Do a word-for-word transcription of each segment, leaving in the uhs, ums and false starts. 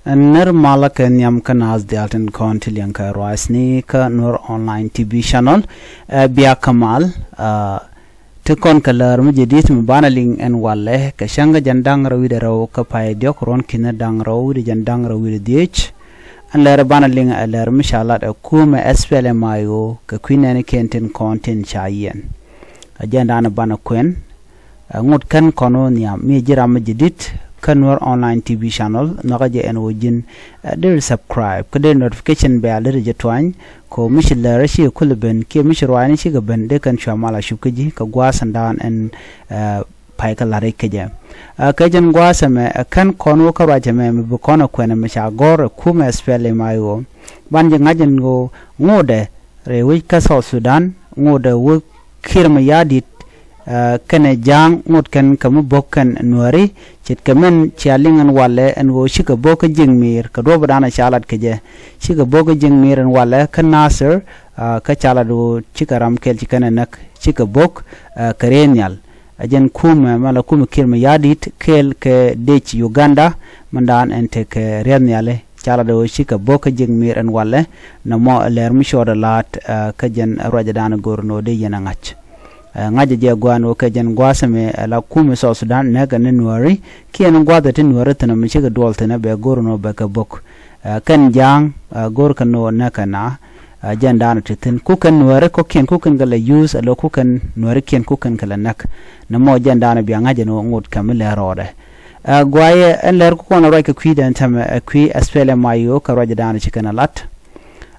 Nɛr malä kɛ nhiam kä naath diaal tin kɔn ti liɛŋ kɛ ruacni kä Nuer Online T V channel. Ɛ bia kä mal, ɛ, ti kɔn kɛ lär mi jadid mi banɛ liŋ ɛn walɛ kɛ cäŋ kä jɛn da̱ŋ rɛw wi̱cdɛ rɛw kä pay diɔ̱k ruɔ̱n ki̱n da̱ŋ rɛw wi̱cdɛ jɛn da̱ŋ rɛw wi̱cdɛ dhiec. Ɛn lär banɛ liŋ ɛ lär mi ca lat ɛ kumɛ S P L M I O kɛ kui̱ nɛɛni kɛn tin kɔn tin ca yiɛn. Ɛ jɛn da̱a̱n banɛ kuɛn. Ɛ ŋot kɛn kɔn wä nhiam mi ji̱ ram mi jadid kä Nuer Online T V channel, nhɔkä jɛ ɛn wä ji̱n, ɛ, deri subscribe kä deri notification bell deri jɛ tuany. Ko mi ci lär ci kulɛ ben kiɛ mi ci ruaacni cikɛ ben dee kɛn cua mal a cup kä ji̱ kɛ gua̱a̱th ɛn da̱a̱n ɛn, ɛ, pay kä la̱r i̱ kecɛ. Ɛ, kɛ jɛn gua̱a̱th ɛmɛ, ɛ, kɛn kɔn wä kä ruac ɛmɛ mi bi kɔn ɛ kuɛn ɛmɛ ca gɔ̱r ɛ kumɛ S P L M I O. Ban ji̱ ŋa̱c ɛn ɣöö ŋotdɛ rɛy wec kä South Sudan, ŋotdɛ wä Kiir Mayardit, ɛ, kɛnɛ ja̱a̱ŋ ŋot kɛn kɛ mi bo̱k kɛn Nuääri, ce̱tkɛ mɛn cia liŋ ɛn walɛ ɛn ɣöö cikɛ bo̱k kä jiäk mi̱i̱r kɛ duɔ̱ɔ̱p da̱a̱n ca lat kɛ jɛ. Cikɛ bo̱k kä jiäk mi̱i̱r ɛn walɛ kä Nasir, ɛ, kä ca lat ɣöö cikɛ ram kɛl ci kɛn ɛ näk, cikɛ bo̱k, ɛ, kɛ rɛy nhial. Ɛ jɛn kumɛ mɛ la kumɛ Kiir Mayardit kɛɛl kɛ dec Uganda, mɛn da̱a̱n ɛn tekɛ riath nhiali ca lat ɣöö cikɛ bo̱k kä jiäk mi̱i̱r ɛn walɛ, nɔmɔ ɛ lär mi cuɔt ɛ la̱a̱t, ɛ, kä jɛn ruacɛ da̱a̱n go̱r ni ɣöö dee yɛn ɛ ŋa̱c. Ɛ, ŋa̱cɛ jɛ gua̱a̱n ɣöö kɛ jɛn gua̱a̱th ɛmɛ ɛ la kumɛ South Sudan nɛɛkɛ ni Nuääri, kiɛ ni gua̱a̱th ɛ ti Nuääri thi̱n ɛmɛ cikɛ duɔl thi̱n ɛ bɛ go̱r ni ɣöö bɛ kɛ bo̱k. Ɛ, kɛn ja̱a̱ŋ, ɛ, go̱r kɛ ni ɣöö nɛɛkɛ na, ɛ, jɛn da̱a̱n ti thi̱n. Kukɛn Nuääri kɔ̱kiɛn kukɛn kɛ lɛ yuuth, ɛ lɛ kukɛn Nuääri kiɛn kukɛn kɛ lɛ näk. Nɔmɔ jɛn da̱a̱n bia ŋa̱c ɛn ɣöö ŋot kɛ mi lɛ rɔɔdɛ. Ɛ, guayɛ ɛn lär kukɔn ruac kɛ kui̱dɛn tɛmɛ, ɛ, kui̱ S P L M I O kɛ ruac da̱a̱n ci kɛn ɛ lat.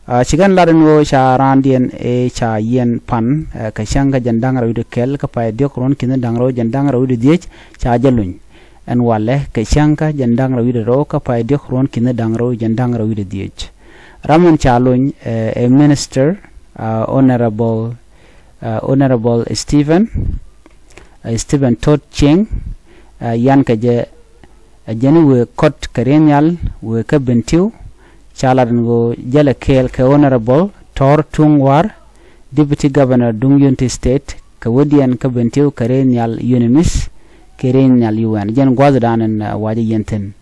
Ɛ, ci kɛn lat ɛn ɣöö ca raandiɛn ëë ca yiɛn pan, ɛ, kɛ cäŋ kä jɛn da̱ŋ rɛw wi̱cdɛ kɛl kä pay diɔ̱k ruɔ̱n ki̱n da̱ŋ rɛw jɛn da̱ŋ rɛw wi̱cdɛ dhiec ca jɛ luny. Ɛn walɛ kɛ cäŋ kä jɛn da̱ŋ rɛw wi̱cdɛ rɛw kä pay diɔ̱k ruɔ̱n ki̱n da̱ŋ rɛw jɛn da̱ŋ rɛw wi̱cdɛ dhiec. Ram ɛn ca luny, ɛ, ɛ minister, ɛ, Honorable, ɛ, Honorable Stephen, ɛ, Stephen Tot Cieng, ɛ, yan kɛ jɛ, ɛ, jɛn wëë kɔt kɛ rɛy nhial wëë kä Bentiu, ca lat ɛn ɣöö jälɛ kɛɛl kɛ Honorable Tɔr Tuŋ War, Deputy Governor duŋ Unity State, kɛ wädiɛn kä Bentiu kɛ rɛy nhial UNMISS, kɛ rɛy nhial U N. Jɛn gua̱thdan ɛn, ɛ, wacɛ yɛn thi̱n.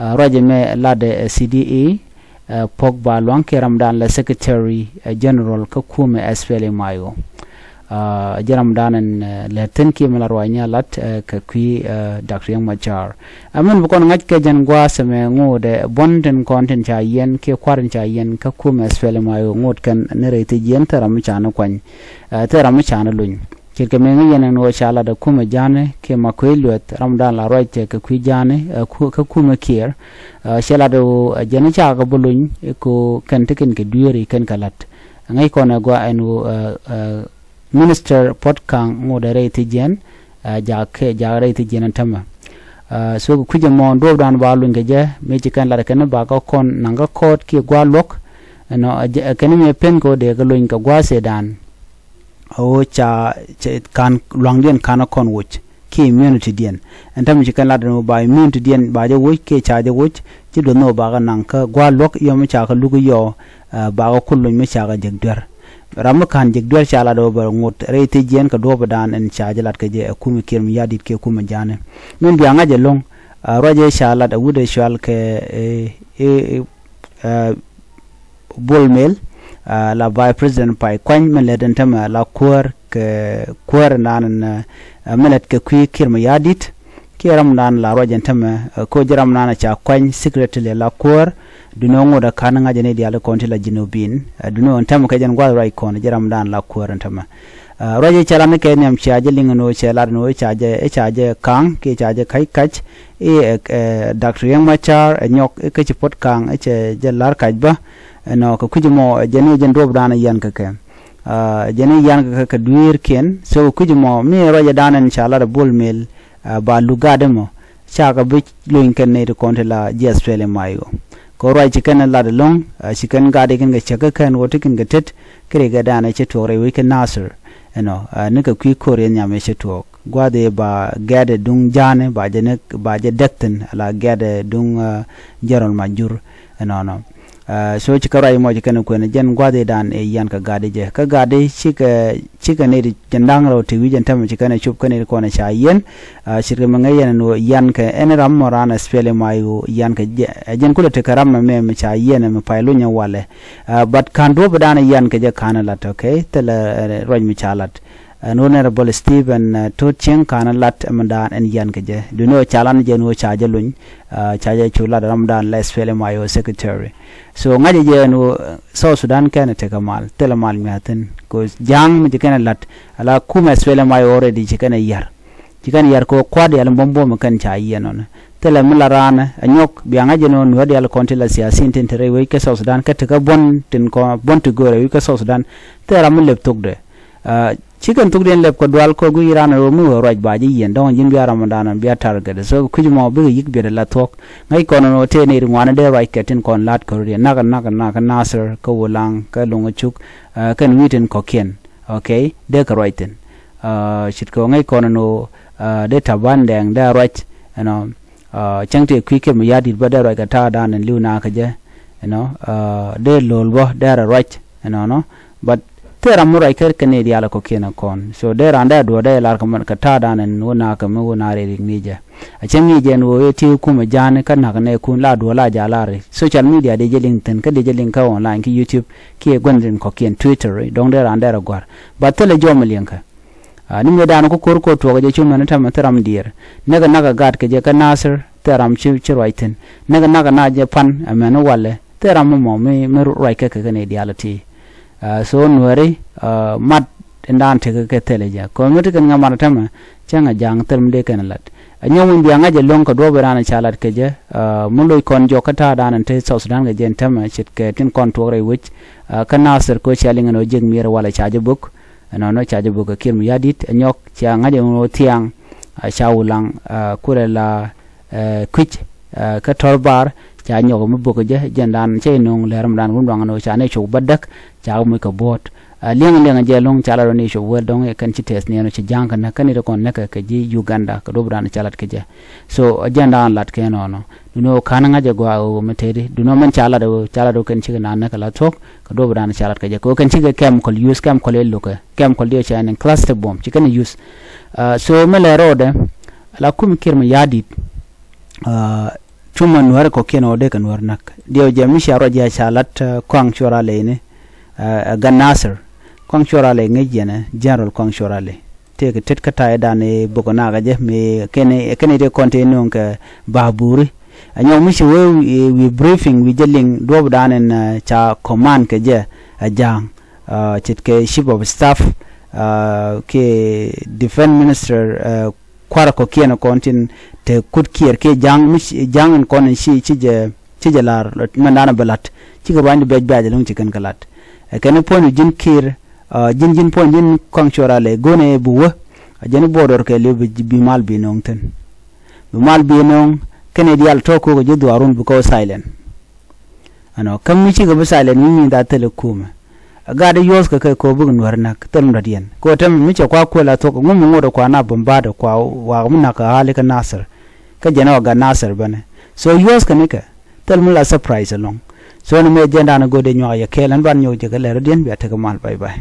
Ɛ, ruacɛ mɛ latdɛ, ɛ, C D A, ɛ, Pok Ba Luaŋ kiɛ ramdan la Secretary, ɛ, General kä kumɛ S P L M I O. Ɛ, jɛ ramdan ɛn, ɛ, lɛ thi̱n kiɛ mi la ruacni a lat, ɛ, kɛ kui̱, ɛ, Doctor Riek Machar. Ɛ min bi kɔn ŋa̱c kɛ jɛn gua̱a̱th ɛmɛ ŋotdɛ buɔ̱n tin kɔn tin ca yiɛn kiɛ kua̱r tin ca yiɛn kä kumɛ S P L M I O ŋot kɛn ni rɛy thiec yiɛn thil ram mi ca ni kuany. Ɛ, thil ram mi ca ni luny. Ce̱tkɛ mëë ŋäc yɛn ɛn ɣöö ca lat ɛ kumɛ Ja̱a̱ni kiɛ Makuei Lueth ramdan la ruac tɛ kɛ kui̱ Ja̱a̱ni, ɛ, ku-, kä kumɛ Kiir. Ɛ, cɛ lat ɛ ɣöö, ɛ, jɛn i̱ cakɛ bi luny i̱ ko̱ kɛn ti kɛn kɛ dueeri kɛn kɛ la̱t. Ɛ ŋäc kɔn ɛ gɔaa ɛn ɣöö, ɛ, ɛ, Minister Puot Kaŋ ŋotdɛ rɛy thiec jiɛn, ɛ, jak kɛ, jak rɛy thiec jiɛn ɛn tämɛ. Ɛ, so kɛ kui̱c ɛmɔ duɔ̱ɔ̱pdan ba luny kɛ jɛ mëë ci kɛn lat kɛn ba kä kɔn naŋ kä kɔɔt kiɛ gua̱a̱th luɔ̱k. Ɛnɔ, ɛ, jɛ, ɛ, kɛn mëë pen kɛ ɣöö dee kɛ luny kɛ gua̱a̱th ëëdan. A ɣöö ca, ca kan lua̱ŋdiɛn ka̱n a kɔn woc kiɛ immunity diɛn. Ɛn tämɛ ci kɛn lat ɛn ɣöö ba immunity diɛn ba jɛ woc kiɛ ca jɛ woc, ci duɔth ni ɣöö ba kɛ naŋ kä gua̱a̱th luɔ̱k yɔ mi ca kɛ luk yɔ, ɛ, ba kɛ kul luny mi ca kɛ jek duer. Ram mi ka̱n jek duer ca lat ɣöö bɛ ŋot rɛy thiec jiɛn kɛ duɔ̱ɔ̱pdan ɛn ca jɛ lat kɛ jɛ ɛ kumɛ Kiir Mayardit kiɛ kumɛ Ja̱a̱ni. Min bia ŋa̱c ɛlɔ̱ŋ, ɛ, ruacɛ ca lat ɛ wut ɛ cual kɛ, ɛ, ɛ, ɛ, Bol Mel, ɛ, la Vice President pay kuany mi lät ɛn tämɛ la kuäär kɛ kuäär ɛn da̱a̱n ɛn, ɛ, mi lät kɛ kui̱ Kiir Mayardit. Kiɛ ramdan la ruac ɛn tämɛ, ɛ, ko̱ ji̱ ramdan ca kuany secretly la kuäär. Duŋni ŋot ɛ ka̱n ŋa̱c ɛn i̱ diaal kɔn ti la Jinubin. Ɛ, duŋni ɛn tämɛ kɛ jɛn gua̱th ruac kɔn ji̱ ramdan la kuäär ɛn tämɛ. Ɛ, ruac i̱ cɛ lat ni kɛ nhiam cia jɛ liŋ ɛn ɣöö cɛ lat ɛn ɣöö ca jɛ, ɛ, ca jɛ ka̱ŋ kiɛ ca jɛ ka̱c ka̱c. I̱, ɛ, ɛ, Doctor Riek Machar ɛ nyɔk i̱ kä ci Puot Kaŋ i̱ cɛ jɛ la̱r kac bä. Ɛnɔ kɛ kui̱c ɛmɔ ɛ jɛn i̱ jɛn duɔ̱ɔ̱pdan ɛ yian kɛ kɛ. Ɛ, jɛn i̱ yian kɛ kɛ, kɛ dueerkiɛn. So kɛ kui̱c ɛmɔ mi ruacɛ dan ɛn ca lat ɛ Bol Mel, ɛ, ba luk gat ɛmɔ. Cakɛ bi luny kɛn nɛy ti kɔn ti la ji̱ S P L M I O. Kɛ ruac ci kɛn lat ɛlɔ̱ŋ, ɛ, ci kɛn gat i̱ kɛn kɛ cäk kä kɛn ɣöö ti kɛn kɛ tet, kɛ ri kɛ dan ɛ cɛ tuɔɔk rɛy wec kɛ Nasir. Ɛnɔ, ɛ, ni kɛ kui̱ ko̱r yɛn nhiam ɛ cɛ tuɔɔk. Gua̱a̱th ëë ba gɛ̈t ɛ duŋ Ja̱a̱ni, ba jɛ ni, ba jɛ däk thi̱n, ala gɛ̈t ɛ duŋ, ɛ, General Majur. Ɛnɔnɔ. So ci kɛ ruac mɔ ci kɛn kuɛn jɛn gua̱thidan ɛ yian kɛ gatdi jɛ kä gatdi cikɛ cikɛ nɛy ti jɛn da̱ŋ rɛw ti wi̱c ɛn tämɛ ci kɛn ɛ cop kä nɛy ti kɔn ɛ ca yiɛn. Ce̱tkɛ mi ŋäc yɛn ɛn ɣöö yian kɛ ɛn ram mɔ raan ɛ spɛli may ɣöö yian kɛ jɛ ɛ jɛn kulɛ tekɛ ram mɛ mɛ mi ca yiɛn ɛ mi pay luny ɛ walɛ. But ka̱n duɔ̱ɔ̱pidan ɛ yian kɛ jɛ ka̱n ɛ lat, okay, thilɛ ruac mi ca lat. Ɛn ɣöö nɛrɛ bɔl Stephen Tut Cieŋ ka̱n lat ɛmɛ da̱a̱n ɛn yian kɛ jɛ duundɛ ɣöö ca lan jɛ ɛn ɣöö ca jɛ luny. Ca jɛ cu lat ɛ ram da̱a̱n la spɛli may ɣöö secretary. So ŋa̱cɛ jɛ ɛn ɣöö South Sudan kɛn ɛ tekɛ mal thilɛ mal mia̱thi̱n kɛ ja̱a̱ŋ mi ci kɛn ɛ lat. Ala kumɛ spɛli may ɣöö already ci kɛn ɛ yar. Ci kɛn ɛ yar kɛ ɣöö kua̱r diaal in buɔ̱m buɔ̱m in kɛn ca yiɛn ɔnɛ. Thilɛ mi la raan ɛ nyɔk bia ŋa̱c ɛn ɣöö nuäär diaal kɔn ti la siasin tin te rɛy wec kä South Sudan kä tekä buɔ̱n tin kɔn buɔ̱n ti göörɛ wec kä South Sudan. Thilɛ ram mi lep thokdɛ. Ci kɛn thuk diɛn lɛp kɛ dual kɔ guic ran rɔ mi wee ruac ba ji̱ yiɛn dɔ̱ŋ ji̱n bia ram dan bia target. So kui̱c mɔ bikɛ yi̱k biɛt ala thuɔ̱k. Ŋäc kɔn nɔ tëë nɛy ri ŋuan dee ruac kɛ tin kɔn la̱t kɛ rut yɛ nak nak nak Nasir kä Wulaŋ kä Luŋ Cuk. Kɛn wi̱i̱ tin kɔ̱kiɛn, okay, dee kɛ ruac thi̱n. Ce̱tkɛ ŋäc kɔn nɔ dee Taban Dɛŋ dee ruac ɛnɔ. Cäŋ tëë kui̱ kɛ mi ya̱di̱t bä dee ruac kɛ ta̱a̱ dan ɛn li̱w nakä jɛ ɛnɔ. Dee lo̱l bä dee rɛ ruac ɛnɔnɔ. But thil ram mi ruac kä kɛ ni diaal kɔ̱kiɛn ɛ kɔn. So dee ran dee duɔ̱ɔ̱r dee lar kɛ mɛn kɛ ta̱a̱ dan ɛn wä nakä mi wä naar ɛ rik ni jɛ. A cäŋ ni jɛ ɛn wä ɛ ti kumɛ ja̱a̱n kä nak nɛ kun la duɔ̱ɔ̱r la ja̱a̱ lar. Social media dee jɛ liŋ thi̱n kä dee jɛ liŋ kä online kä YouTube kiɛ gua̱n rin kɔ̱kiɛn Twitter dɔ̱ŋ dee ran dee rɛ gua̱r. But thilɛ jɔm liŋ kɛ. Ni mëë da̱a̱n ku ko̱r ko̱r tuɔɔk jɛ cu mɛn tämɛ thil ram diɛɛr. Näk ɛ nak ɛ gat kɛ jɛ kä Nasir thil ram ci ruac thi̱n. Näk ɛ nak ɛ na jɛ pan ɛ mɛn walɛ thil ram mɔ mi mi ruac kɛ kɛ kɛ ni diaal ti. So nuääri mat in da̱a̱n tekɛ kɛ thilɛ jɛ kɛ mi ti kɛn ŋa mat ɛ tämɛ. Cäŋ ɛ ja̱a̱ŋ thil mi dee kɛn ɛ lat. Ɛ nyɔk mi bia ŋa̱c ɛ lo̱ŋ kɛ duɔ̱ɔ̱p in raan ɛ ca lat kɛ jɛ. Mi loc kɔn jɔk kä ta̱a̱ da̱a̱n in te South Sudan kɛ jɛ in tämɛ ce̱tkɛ tin kɔn tuɔɔk rɛy wec. Kä Nasir kɛ ɣöö cia liŋ ɛn ɣöö jiäk miɛr walɛ ca jɛ bök. Ɛnɔnɔ ca jɛ bök kɛ Kiir mi ya̱di̱t ɛ nyɔk cia ŋa̱c ɛn ɣöö thiaŋ. Ca Wulaŋ kulɛ la kui̱c kä tɔ̱r bar ca nyɔk mi bök jɛ jɛn dan cɛ inɔŋ lɛr mi dan wun duaŋ ɛn ɣöö ca ni cuk bädäk. Ca kɛ muc kɛ buɔ̱ɔ̱t liɛŋ liɛŋ jɛ lo̱ŋ ca la rɔ ni cuk wɛl dɔ̱ŋ ɛ kɛn ci tɛth niɛn ɣöö ci ja̱a̱ŋ kɛ näk kä ni ti kɔn näk kɛ ji̱ Uganda kɛ duɔ̱p dan ca lat kɛ jɛ. So jɛn dan lat kɛ ɛnɔnɔ. Duno ka̱n ŋa̱c ɛ gɔaa ɣöö mi teti duno mɛn ca lat ɣöö ca lat ɣöö kɛn cikɛ naan näk kɛ la thuɔ̱k. Kɛ duɔ̱p dan ca lat kɛ jɛ kɛ ɣöö kɛn cikɛ chemical use chemical ɛ lo̱kɛ chemical diɛ cɛ ni cluster bomb ci kɛn use. So mi lɛ rɔɔdɛ la kumi Kiir mi ya̱di̱t. Cuma nuäärɛ kɔ̱kiɛn ɣöö dee kɛ nuäär näk diɛw jɛ mi cia ruac jɛ ca lat kɔaŋ cuɔra leyni. Ɛ gan Nasir kɔaŋ cuɔra ley ŋäc yɛnɛ general kɔaŋ cuɔra ley. Tëëkɛ tet kä ta̱yɛ dan ɛ bok ɛ nakä jɛ mëë kɛn ɛ kɛn ɛ tëë kɔn tëë nööŋ kɛ ba̱a̱ buuri. Ɛ nyɔk mi ci wee wi̱i̱ briefing wi̱i̱ jɛ liŋ duɔ̱ɔ̱p dan ɛn ca command kɛ jɛ. Ɛ ja̱a̱ŋ ce̱tkɛ chief of staff kiɛ defense minister. Kua̱r kɔ̱kiɛn kɔn tin te kut Kiir kiɛ ja̱a̱ŋ mi ja̱a̱ŋ in kɔn in ci ci jɛ ci jɛ la̱r mɛn dan ɛ bɛ la̱t. Cikɛ ruanydu biac biac ɛlɔ̱ŋ ci kɛn kɛ la̱t. Ɛ kɛn puɔ̱ny ji̱n Kiir ji̱n ji̱n puɔ̱ny ji̱n kɔaŋ cuɔra lɛ go̱n ɛ bi wä. A jɛn border kɛ li̱w bi mal bi no̱o̱ŋ thi̱n. Bi mal bi no̱o̱ŋ kɛn ɛ diaal tɔ̱ ko̱k ɛ ji̱ dhuaarun bi kɔ silent. Ɛnɔ kä mi cikɛ bi silent mi nyin dha thil i̱ kumɛ. Ɛ gat i̱ yuɔ̱th kɛ kɛ ko̱ bik nuäär näk thil mi dɔ̱diɛn kɛ ɣöö tɛmɛ mi cɛ kua kuël a thuɔ̱k ŋum mi ŋot ɛ kua na bombard ɛ kua waak mi näk kɛ ɣa̱l i̱ kä Nasir. Kä jɛn ɛ ɣɔk gat Nasir bänɛ so yuɔ̱th kɛ nikɛ thil mi la surprise ɛlɔ̱ŋ. So ni mëë jɛn da̱a̱n ɛ go̱o̱dɛ nyuak yɛ kɛɛl ɛn ban nyɔk jɛ kɛ lɛr rɔ̱diɛn bia tekɛ mal bye bye.